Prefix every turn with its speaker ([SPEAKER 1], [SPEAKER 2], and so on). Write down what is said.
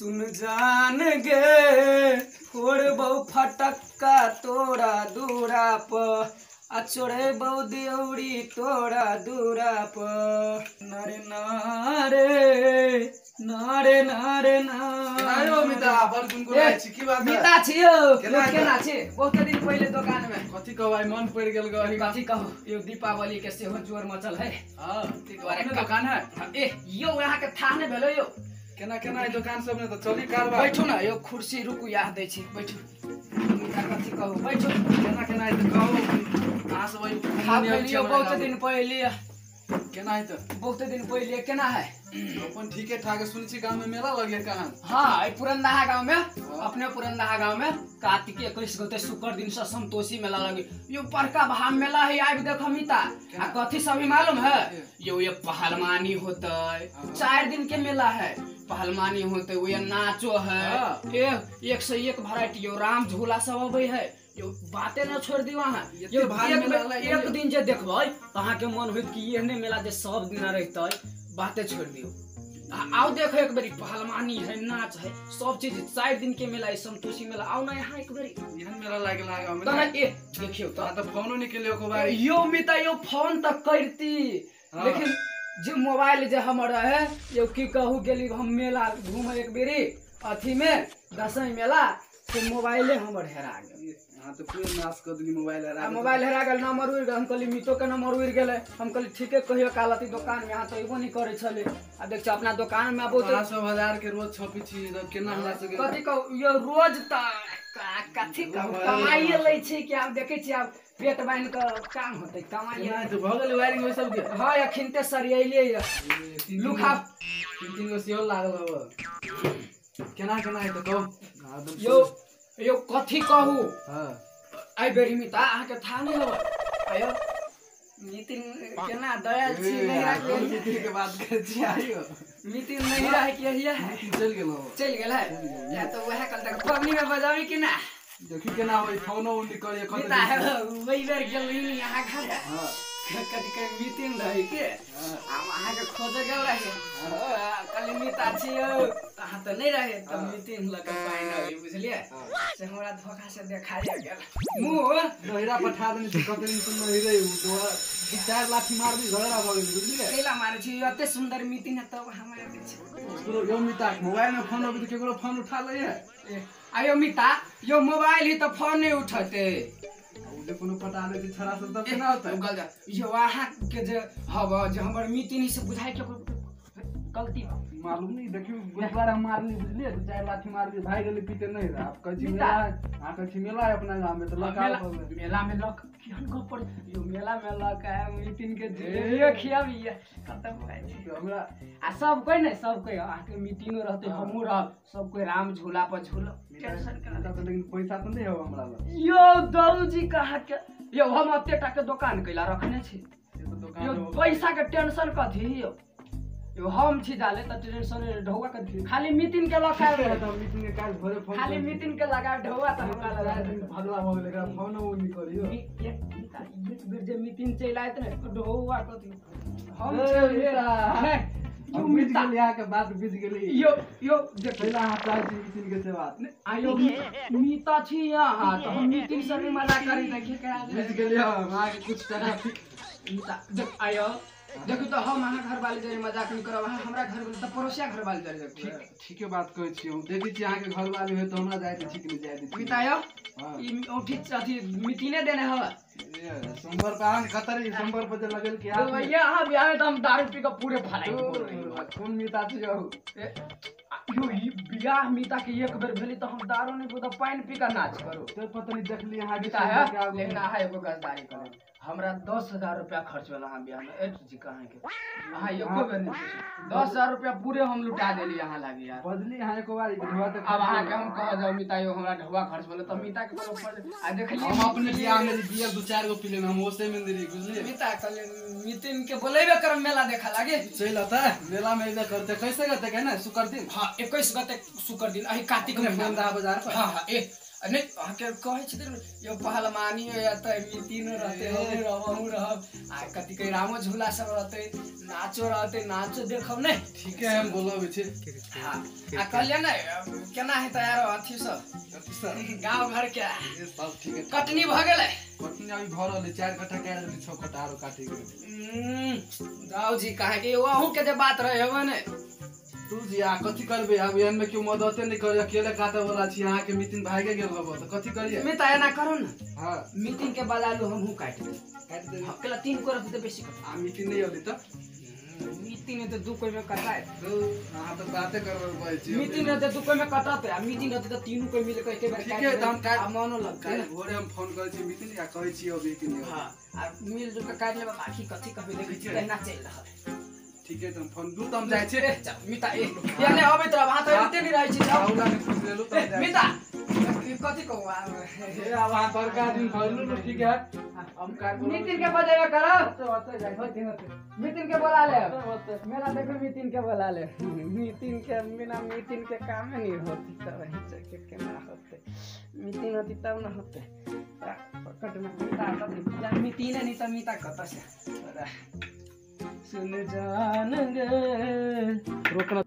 [SPEAKER 1] सुन जान गे फोड़बौ फटक्का तोरा दूरा प आ चोरेबौ दियौरी तोरा दूरा प। नरे नारे नारे नारे
[SPEAKER 2] ना मिता बड़ गुनगुनाइ छी की बात
[SPEAKER 1] मिता छी यौ केना छी बहुते दिन पहिले दोकान में
[SPEAKER 2] कथि कहू आइ मन पड़ि गेल गो
[SPEAKER 1] कथि कहू यो दीपावली के सेहो जोर मचल है।
[SPEAKER 2] हां ठीक दोकान है
[SPEAKER 1] ए यौ अहाँ के थाह नै भेलो यौ
[SPEAKER 2] केना केना ई दोकान सब ने त चली कारबार
[SPEAKER 1] बैठू ना यो कुर्सी रुकू याह दै छी बैठू मिता कथि कहू बैठू
[SPEAKER 2] केना केना ई त कहू अहाँ सब
[SPEAKER 1] खा लियो बहुत दिन पहिले
[SPEAKER 2] केना है त
[SPEAKER 1] बहुत दिन पहिले केना है
[SPEAKER 2] अपन ठीके ठाक सुन छी गांव में मेला लगे कहां।
[SPEAKER 1] हां ई पुरनदाहा गांव में अपने पुरनदाहा गांव में कार्तिक 21 गते शुक्र दिन से संतोषी मेला लगे यो बड़का भाम मेला है आबि देख मिता आ कथि सभी मालूम है यो ये पहलवानी होतै 4 दिन के मेला है पहलवानी होते वो नाचो है ए एक से एक वैरायटी यो राम झूला सब अबै है यो बाते न छोड़ दियो अहाँ यो एक दिन जे देखबै त अहाँ के मन होइत कि एहने मेला जे सब दिन रहतै बाते छोड़ दियो। आओ देखो एक बेरी पहलवानी है नाच है सब चीज 4 दिन के मेला है संतोषी मेला आओ ना यहाँ एक बेरी
[SPEAKER 2] एहन मेला लागल गांव में
[SPEAKER 1] त ए देखियो
[SPEAKER 2] त त फोनो निकलियो को बारी
[SPEAKER 1] यो मिता यो फोन त करती लेकिन जे मोबाइल जे हमर रहे यो की कहू गेली हम मेला घूमे एक बेरी अथी में दसई मेला से मोबाइले हमर हेरा गेल।
[SPEAKER 2] हां त पूरे नाश कर देली मोबाइल हेरा
[SPEAKER 1] मोबाइल हेरा गेल नंबर उड़ गेल हम कहली मितो के नंबर उड़ गेलै हम कहली ठीके कहियो कालती दुकान में अहाँ त अइबो नहीं करै छलै आ देख छ अपना दुकान में आबो
[SPEAKER 2] त 700 के रोज छपी छी त केना हमरा सके
[SPEAKER 1] कथि कहू यो रोज त कथि कहू कमाइए लै छी कि आब देखै छी आब पेट बान्हि के काम होतै कमाइए
[SPEAKER 2] त भ गेल वायरिंग ओइ सब के।
[SPEAKER 1] हां अखिनते सरियैले लुखा
[SPEAKER 2] तीन तीन गो सेहो लागल हव केना केना है त कहू
[SPEAKER 1] यो यो कथि कहू।
[SPEAKER 2] हां
[SPEAKER 1] आई बेरी मिता अहाँ के थाह नै हव आयो नितिन केना दयाल छी नहीं राखे
[SPEAKER 2] नितिन के बात कर छी आयो
[SPEAKER 1] नितिन नहीं रहे कि यही है
[SPEAKER 2] चल गेल हो
[SPEAKER 1] चल गेल है या तो वह कल तक पबनी में बजावी कि ना
[SPEAKER 2] देखी केना होई फोनो निकल कत
[SPEAKER 1] मिता है वही बेर गेल रही यहाँ घर।
[SPEAKER 2] हां
[SPEAKER 1] कथि के मीटिंग रही के हम अहाँ के खोजे गेल रहे कल मिता छी अहाँ त नहीं रहे त मीटिंग लग के पाइन आबी बुझलिए से हमरा धोखा से देखाया गेल मुंह
[SPEAKER 2] नहिरा पठा देने छी कत दिन सुन नहिरे उ चार लाठी मारबी झगड़ा भ गेल बुझलिए
[SPEAKER 1] कैला मारे छी एते सुंदर मीटिंग है तब हमरा के
[SPEAKER 2] यो मिता मोबाइल में फोन अभी केकरो फोन उठा ले है
[SPEAKER 1] आयो मिता यो मोबाइल ही त फोन नहीं उठते
[SPEAKER 2] जे कोनो पटा ले छी छड़ा सब तब केना होतै
[SPEAKER 1] गल जा यो अहाँ के जे हब जे हमर मीटिंग से बुझाय के गलती
[SPEAKER 2] मालूम नहीं देखियो एक बार हम मारली बुझलिए दू चार लाठी मारली भाई गेली पीते नहीं रहा आप कहै छी मेला अहाँ कहै छी मेला है अपना गांव में त लका
[SPEAKER 1] मेला में लक केहन गप पर यो मेला में लक है मीटिंग के जिलेबियो खियाबी खत्म भए छी
[SPEAKER 2] हमरा
[SPEAKER 1] आ सब कोई नहीं सब कोई अहाँ के मीटिंगो रहते हमहू रहब सब कोई राम झूला पर झूलो टेंशन केना
[SPEAKER 2] त लेकिन पैसा त नहीं हो हमरा लग
[SPEAKER 1] यो दौजी कहा के यो हम एते टा के दोकान कैला रखने छी यो पैसा के टेंशन कथी यो यो हम छी जाले त टेंशन ढौवा के खाली मीटिंग के लखाय
[SPEAKER 2] त मीटिंग के काज भरे फोन
[SPEAKER 1] खाली मीटिंग के लगा ढौवा त हमरा लगा
[SPEAKER 2] भगला भ गेल एकरा फोन ओ नहीं करियो
[SPEAKER 1] एक बेर जे मीटिंग चलि आयत ने ढौवा कथी हम
[SPEAKER 2] छी
[SPEAKER 1] यो
[SPEAKER 2] बुझ गेली अहाँ के बात बुझ गेली
[SPEAKER 1] यो यो
[SPEAKER 2] देखैला अहाँ चाहै छी मीटिंग के से बात
[SPEAKER 1] आयो मीता छी अहाँ त हम मीटिंग से भी मना करी देखि के
[SPEAKER 2] बुझ गेली हम अहाँ के कुछ टका
[SPEAKER 1] मीता देख आयो देखू त हम अहाँ घर वाले जरे मजाक नहीं करब अहाँ हमरा घर वाले त पड़ोसिया घर वाले जरे
[SPEAKER 2] ठीक ठीके बात कहै छी हम देखै छी अहाँ के घर वाले होय त हमरा जाय दै छी कि नहीं जाय दै छी
[SPEAKER 1] मीता आयो ई औठी अथी मीटिंगे देने हवा
[SPEAKER 2] सोमवार पर अहाँ कतरी सोमवार पर जे लगल कि
[SPEAKER 1] तो भैया अहाँ बियाह में त हम दारू पी के पूरे फलाई
[SPEAKER 2] कोन मीता छी यौ
[SPEAKER 1] यो ई बियाह मीता के एक बेर भेली त हम दारू नहीं पी त पानि पी के नाच करू
[SPEAKER 2] तो पता नहीं देखली अहाँ
[SPEAKER 1] मीता है लेकिन अहाँ एगो गद्दारी करे हमरा 10,000 रुपया खर्च भेल अहाँ बियाह में एट जी कहाँ के अहाँ एको बेर नहीं 10,000 रुपया पूरे हम लुटा देली अहाँ लागी यार
[SPEAKER 2] बदली अहाँ एको बार ढौवा त
[SPEAKER 1] अब अहाँ के हम कह जाऊ मीता यो हमरा ढौवा खर्च भेल त मीता के कोनो आ देखली
[SPEAKER 2] हम अपने बियाह में बियर दू चार गो पी लेने हम ओसे में देली बुझलिए
[SPEAKER 1] मीता कहले मीटिंग के बोलेबे करम मेला देखा लागे
[SPEAKER 2] चल आता मेला में एबे करते कैसे गते के ना शुक्र दिन
[SPEAKER 1] हां 21 गते शुक्र दिन अही कार्तिक महीना
[SPEAKER 2] बाजार पर
[SPEAKER 1] हां हां ए नहीं अहाँके कहै छथिन यो पहलवानी एतै मितिन रहतै हमहूँ रहब अहूँ रहब आ कथी कहै रामो झूला सब रहतै नाचो रहतै नाचो देखब ने।
[SPEAKER 2] ठीक है हम बोलबै छी।
[SPEAKER 1] हाँ आ कहलियै ने केना हेतै आरो अथी सब गाँव घर के
[SPEAKER 2] सब ठीक है।
[SPEAKER 1] कटनी भऽ गेलै?
[SPEAKER 2] कटनी अभी भऽ रहल है 4 कट्ठा काटि देली 6 कट्ठा आरो काटि गेलै।
[SPEAKER 1] जाउ जी काहे कि अहूँ के जे बात रहे हेबै ने
[SPEAKER 2] तू जी आ कथी करबे अब एहन में केओ मददे नहीं करे अकेले काटे वाला छी अहाँ के मितिन भागे गेल होबो त कथी करिए?
[SPEAKER 1] मिता एना करू न।
[SPEAKER 2] हां
[SPEAKER 1] मितिन के बला लू हमहू काटि देब।
[SPEAKER 2] काटि देब
[SPEAKER 1] अकेला 3 करब त बेसी कट।
[SPEAKER 2] आ मितिन नहीं होली त
[SPEAKER 1] मितिन त 2 कोइ में कटाए।
[SPEAKER 2] अहाँ त बाते करबै कहै छी।
[SPEAKER 1] मितिन त 2 कोइ में कटत आ मितिन रहत त तीनू कोइ मिल के एके बेर
[SPEAKER 2] काटि। ठीक है त हम काट
[SPEAKER 1] आ मनो लगतै।
[SPEAKER 2] काल्हि भोरे हम फोन करै छी मितिन या कहै छी अभी कि नहीं।
[SPEAKER 1] हां आ मिल जुल के काटि लेब बाकी कथी कहबे देखै छी तहिना चलि रहल।
[SPEAKER 2] ठीक है त हम फोन दू त हम जाइ छी।
[SPEAKER 1] मिता ए याने अबैत रहब अहाँ त अबिते नहीं रहै छी। जाउ
[SPEAKER 2] बाबूला के पूछ लेलु त
[SPEAKER 1] मिता कथी कहू
[SPEAKER 2] हे अब अहाँ बड़का आदमी भइलु न। ठीक है हम काट
[SPEAKER 1] मितिन के बजेबे करब।
[SPEAKER 2] होते जाइ
[SPEAKER 1] होते होते मितिन के बोला ले मेला देखो मितिन के बोला ले। मितिन के बिना मितिन के काम नहीं होती तब के केना होते मितिन होती तब न होते। पकड़ में मिता तब मितिन नहीं त मिता कत से सुन जान गे रोकना।